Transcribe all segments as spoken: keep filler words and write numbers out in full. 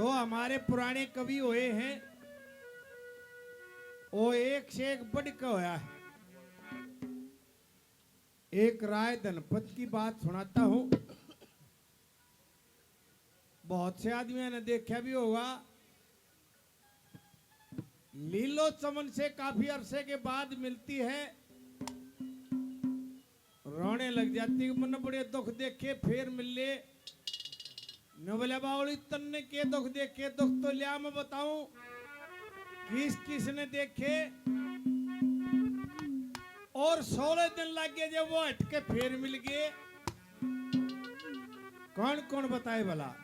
तो हमारे पुराने कवि हुए हैं, वो एक से एक बढ़ के होया है। एक राय धनपत की बात सुनाता हूं। बहुत से आदमियों ने देखा भी होगा, लीलो चमन से काफी अरसे के बाद मिलती है, रोने लग जाती कि मन्ने बड़े दुख देखे, फिर मिले। न बोले, "बावली, तन्ने के दुख देखे? दुख तो लिया, मैं बताऊं किस किस ने देखे।" और सोलह दिन लग गए जब वो हटके फिर मिल गए। कौन कौन बताए भला?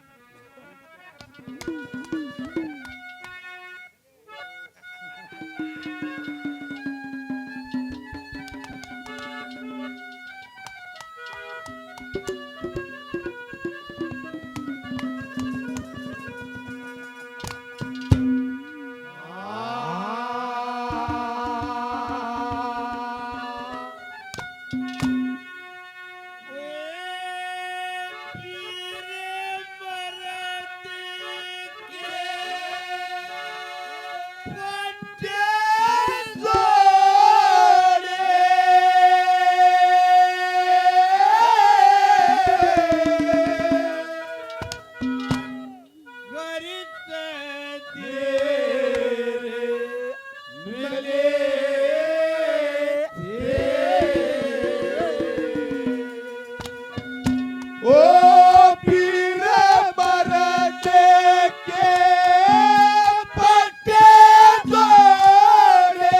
ओ पीर मरद के पट्टे जोड़े,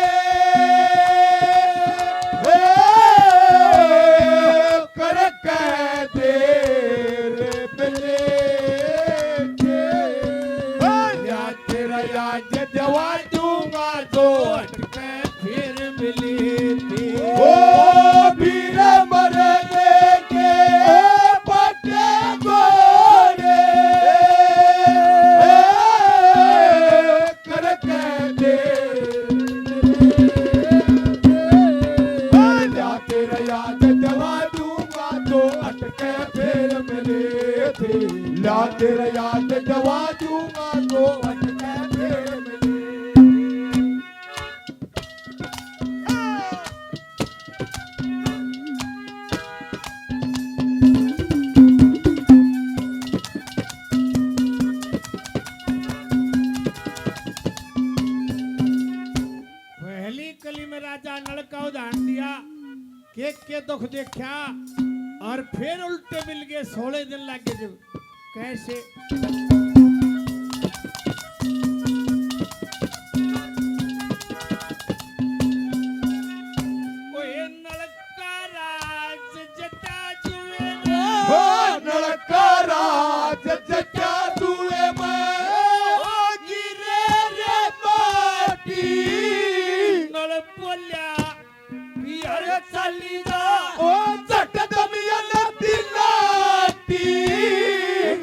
ओ करके देर मिले थे। या तेरा याद जवा दूंगा जो अटके फिर मिली थी। ओ पीर मरद के पट्टे गोरे करके दे। या तेरा याद जवा दूंगा जो अटके फिर मिले थे। या तेरा याद जवा दूंगा जो अटके फिर मिले। पहली कली में राजा नल का उदाहरण दिया, के के दुख देखा और फिर उल्टे मिल गए, सोलह दिन लग गए जब। कैसे? ओए नलका राज जटा जुए में। ओ नलका राज जटा जुए में। ओ गिरे रे माटी। नल बोल्या, यार चली जा। ओ झट दमियन दी लाटी।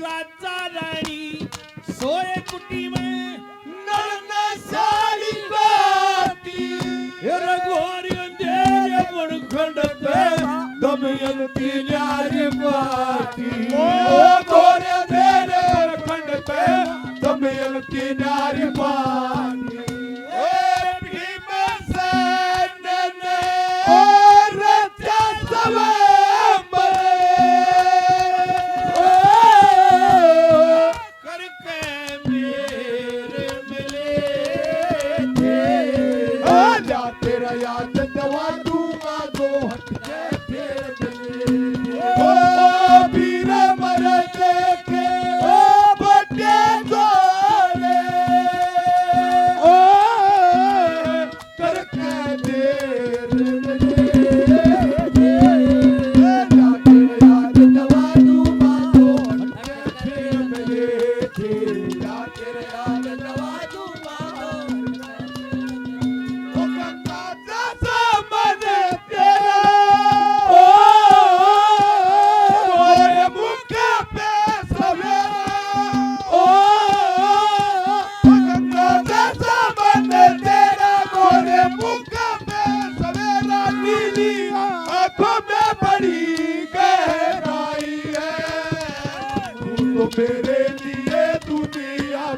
राजा रानी सोए कुटी में। नल ने साड़ी बाटी। यार घोर अंधेरे बुनखंड पे दमयंती न्यारी बाटी। ओ घोर अंधेरे बुनखंड पे दमयंती न्यारी बाटी। ए भीमसेन ने और रचा स्वयंवर। ओ करके मेरे मिले थे। आ जा तेरा याद दवा दूंगा जो हट के फिर मिले थे। ओ वीर मरद के ओ बटे जोड़े।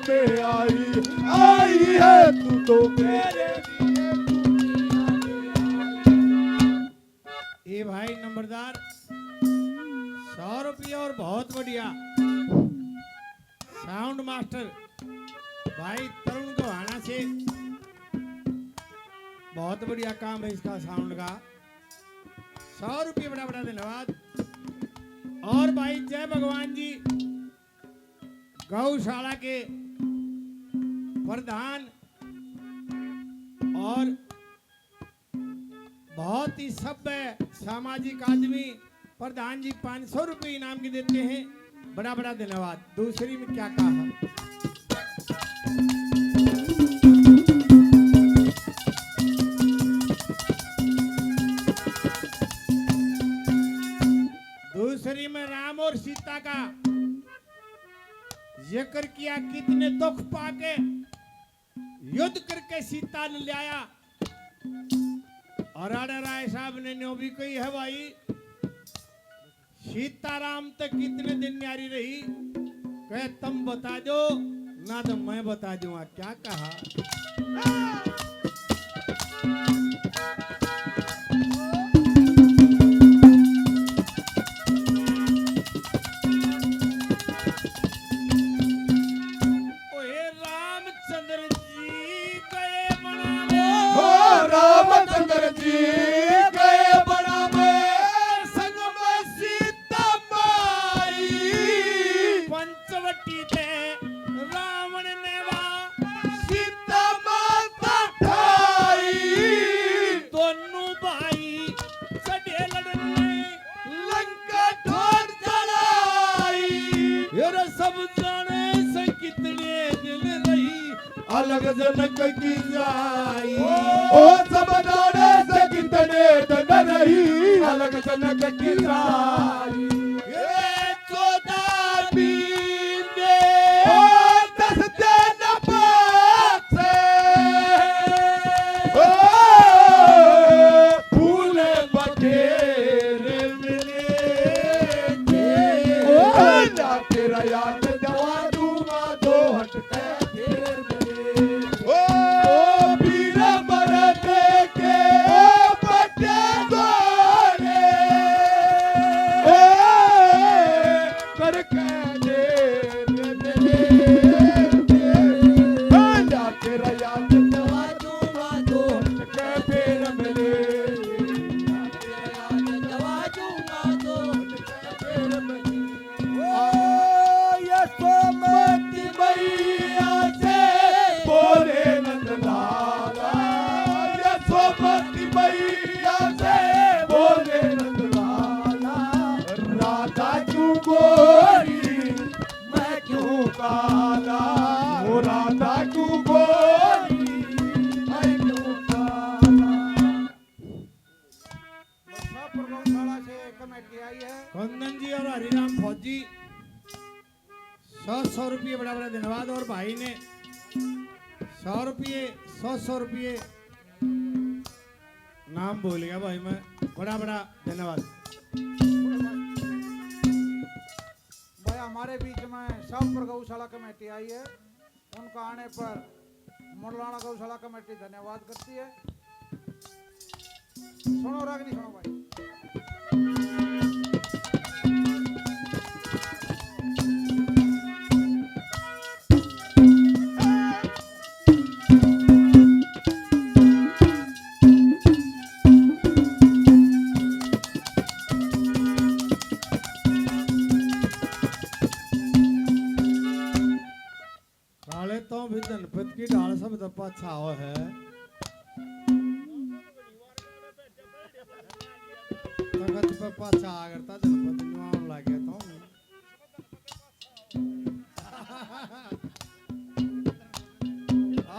पे आई, आई है तू तो मेरे लिए दुनिया में आई। ए भाई नंबरदार, सौ रुपये और बहुत बढ़िया। साउंड मास्टर भाई तरुण गोहाना से बहुत बढ़िया काम है इसका साउंड का। सौ रुपये, बड़ा बड़ा धन्यवाद। और भाई जय भगवान जी गौशाला के प्रधान और बहुत ही सभ्य सामाजिक आदमी प्रधान जी पाँच सौ रुपये इनाम की देते हैं। बड़ा बड़ा धन्यवाद। दूसरी में क्या कहा? दूसरी में राम और सीता का जिक्र किया, कितने दुख पाके युद्ध करके सीता ने ल्याया। और आड़े राय साहब ने न्यो भी कही है भाई, सीताराम तक कितने दिन न्यारी रही? कहे, "तुम बता दो ना तो मैं बता दूंगा।" क्या कहा? ओए रामचंद्र जी गए बना में। ओ रामचंद्र जी गए बना में। संग में सीता माई। पंचवटी ते रावण ने वा सीता माता ठाई। दोनों भाई चढ़े लड़ने लंका ठोर चलाई। ये रे सब जाने से कितने दिन रही अलग जनक की जाई। ओ सब जाने से कितने दिन रही अलग जनक की जाई। ये चौदह महीने ओ दस दिन पाछे ओ फूल बखेर मिले थे। ओ ना तेरा याद दवा दूंगा दो हट के फेर मिले। ओ वीर मरद के ओ बटे गोरे। ओ करके दे दे दे। ओ ना तेरा याद दवा दूंगा दो हट के फेर मिले। ओ यशोमती मैया से बोले नंद लाला, यशोमती मैया से बोले नंद लाला, राधा क्यों गोरी, मैं क्यों काला, ओ राधा क्यों गोरी, मैं क्यों काला। बस्सापुर गौशाला से कमेटी आई है। कुंदन जी और हरिराम फौजी, सौ, सौ रुपये, बड़ा, बड़ा धन्यवाद। और भाई ने सौ रुपये, सौ, सौ रुपये, नाम भूल गया भाई मैं, बड़ा, बड़ा धन्यवाद। भाई, हमारे बीच में शाहपुर गौशाला कमेटी आई है, उनका आने पर मुंडलाना गौशाला कमेटी धन्यवाद करती है। सुनो रागनी, सुनो भाई। काले तो भी धनपत की ढाल सब तो पाछा हो है। तखत पे पाछा आ करता धनपत न्यू आवन लग गया तो।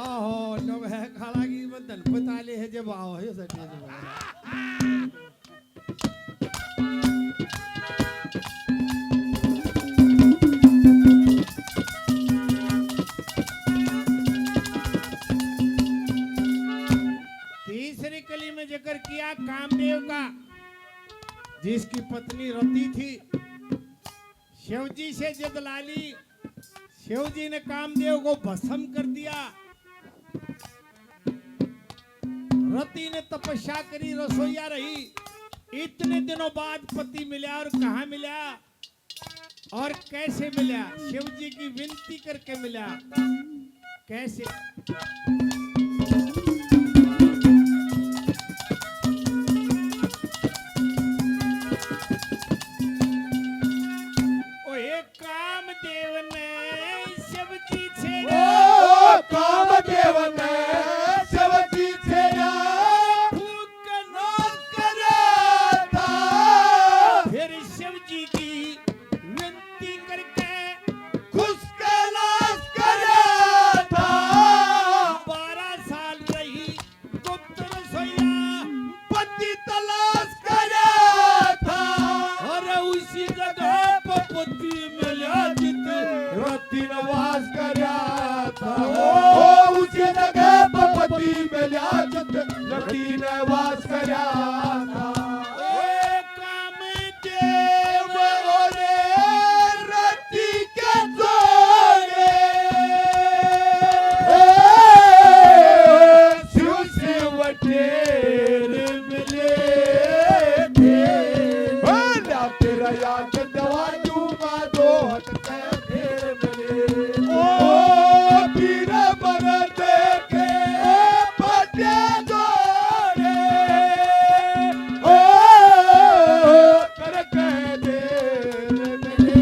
आहो, लोग है काला की में धनपत आले है जब आओ है सटिया जब। तीसरी कली में जिक्र किया कामदेव का, जिसकी पत्नी रति थी, शिव जी से जिद ला ली, शिव जी ने कामदेव को भस्म कर दिया। रति ने तपस्या करी, रसोईया रही। इतने दिनों बाद पति मिला, और कहाँ मिला और कैसे मिला? शिव जी की विनती करके मिला। कैसे? ओ हे कामदेव ने शिव जी छेड़ा। ओ कामदेव ने शिव जी छेड़ा। फूक के नाश करया था। फिर शिव जी की विनती करके खुश कैलाश करया था। बारह साल रही गुप्त रसोईया, पति तलाश करया था। अरे उसी जगह पे पति मिल्या जित रति ने वास करया था। ओ, उसी जगह पे पति मिल्या जित रति ने वास करया था। ओ कामदेव और रति के जोड़े, शिव से वटेर मिले थे। ओ ना तेरा याद दवा दूंगा दो हाथ से फेर मिले। ओ पीर मरद के पटिया जोड़े। ओ करके देर मिले।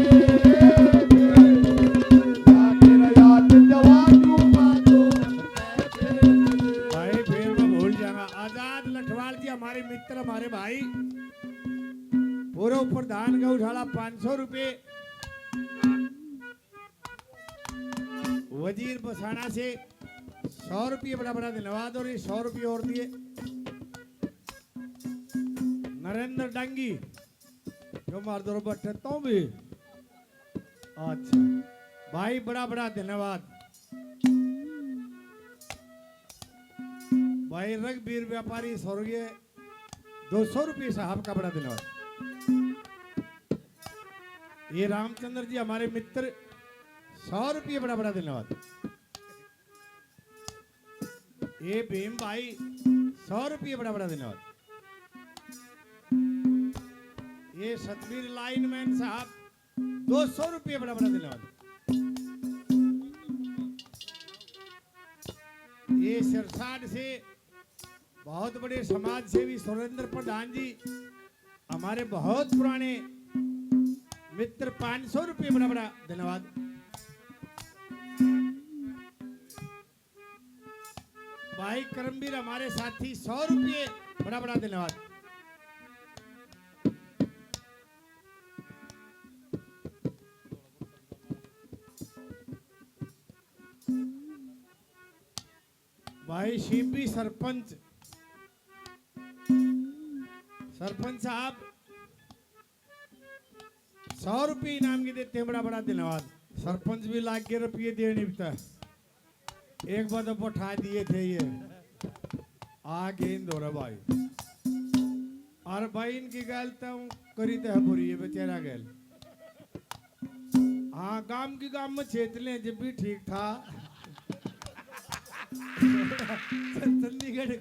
ना तेरा याद दवा दूंगा दो हाथ से फेर मिले। भाई, फिर मैं भूल जाऊंगा। आजाद लठवाल जी, हमारे मित्र, हमारे भाई, पूर्व प्रधान गौशाला, पाँच सौ रुपये। वजीर बसाना से सौ रुपये, बड़ा बड़ा धन्यवाद। और ये सौ रुपये और दिए नरेंद्र डांगी, जो मार दो बट्ठे तो भी। अच्छा भाई, बड़ा बड़ा धन्यवाद। भाई रघुवीर व्यापारी स्वर्गीय, दो सौ रुपये साहब का बड़ा धन्यवाद। ये रामचंद्र जी हमारे मित्र, सौ रुपये बड़ा बड़ा धन्यवाद। ये भीम भाई, सौ रुपये बड़ा बड़ा धन्यवाद। ये सतवीर लाइनमैन साहब, दो सौ रुपये बड़ा बड़ा धन्यवाद। ये सिरसाट से बहुत बड़े समाज सेवी सुरेंद्र प्रधान जी, हमारे बहुत पुराने मित्र, पाँच सौ रुपये बड़ा बड़ा धन्यवाद। भाई करमवीर हमारे साथी, सौ रुपये बड़ा बड़ा धन्यवाद। भाई शिवजी सरपंच, सरपंच साहब सौ रुपये इनाम की देते हैं, बड़ा बड़ा धन्यवाद। सरपंच भी लाग गए रुपये देने, तो एक बार तो बैठा दिए थे ये, आ गए इंदौर भाई। और भाई इनकी गैल तो करी तो है बुरी, ये बेचारा गैल। हाँ, गांव की गांव में छेत लें जब भी ठीक था। चंडीगढ़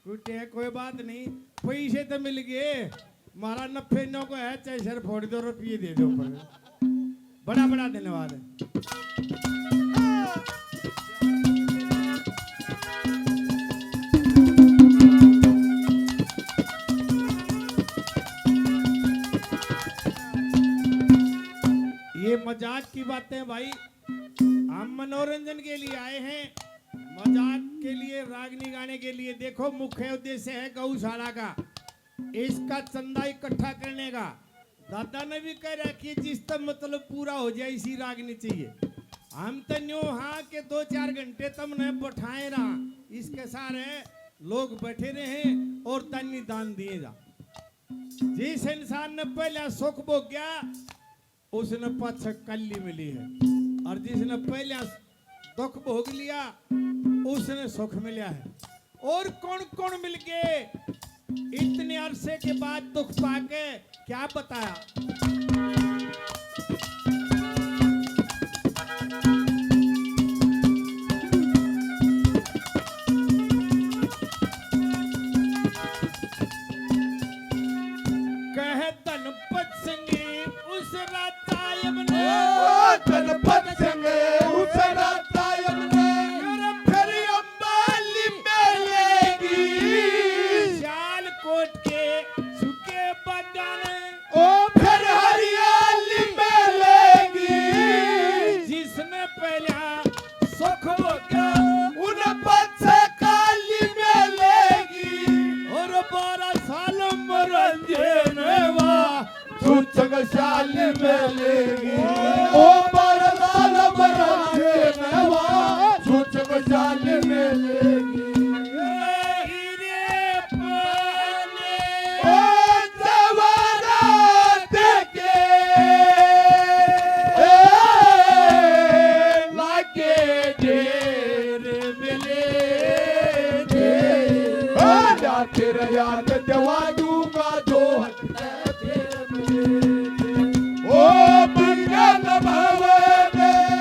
कुटे, कोई बात नहीं, पैसे तो मिल गए। मारा नफे नौ को है, चाहे सर फोड़ दो, रुपये दे दो पर। बड़ा बड़ा धन्यवाद। ये मजाक की बातें भाई, हम मनोरंजन के लिए आए हैं, मजाक के लिए, रागनी गाने के लिए। देखो, मुख्य उद्देश्य है गौशाला का, इसका चंदा इकट्ठा करने का। दादा ने भी कह रखी है, जिस तक मतलब पूरा हो जाए, इसी रागनी चाहिए। हम तो न्यू हाँ के दो चार घंटे तमने बैठाए रहा, इसके सारे लोग बैठे रहे और दानी दान दिए जा। जिस इंसान ने पहला सुख भोग्या, उसने पाछे कली मिली है, और जिसने पहले दुख भोग लिया, उसने सुख मिला है। और कौन कौन मिल गए इतने अरसे के बाद दुख पाके, क्या बताया? पहला सुख भोग्या, उन पछे काली मिलेगी। और बारह साल मरंजे ने वा, छुछक शाली मिलेगी। ओ बारह साल मरंजे ने वा, छुछक शाली मिलेगी। हीरे पाने ओ जवाना देखे, ए, लागे ढेर मिले थे। ओ या तेरा याद दिवा दूंगा जो हटता है तेरे मिले थे। ओ मंगल भवन,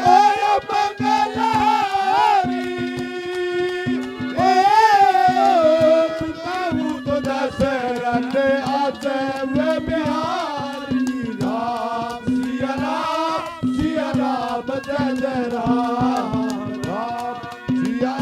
ओ मंगल हारी, ए, प्रभु तो दशरथ आते हुए बिहारी। राम सिया राम, सिया राम, जय जय राम, राम सिया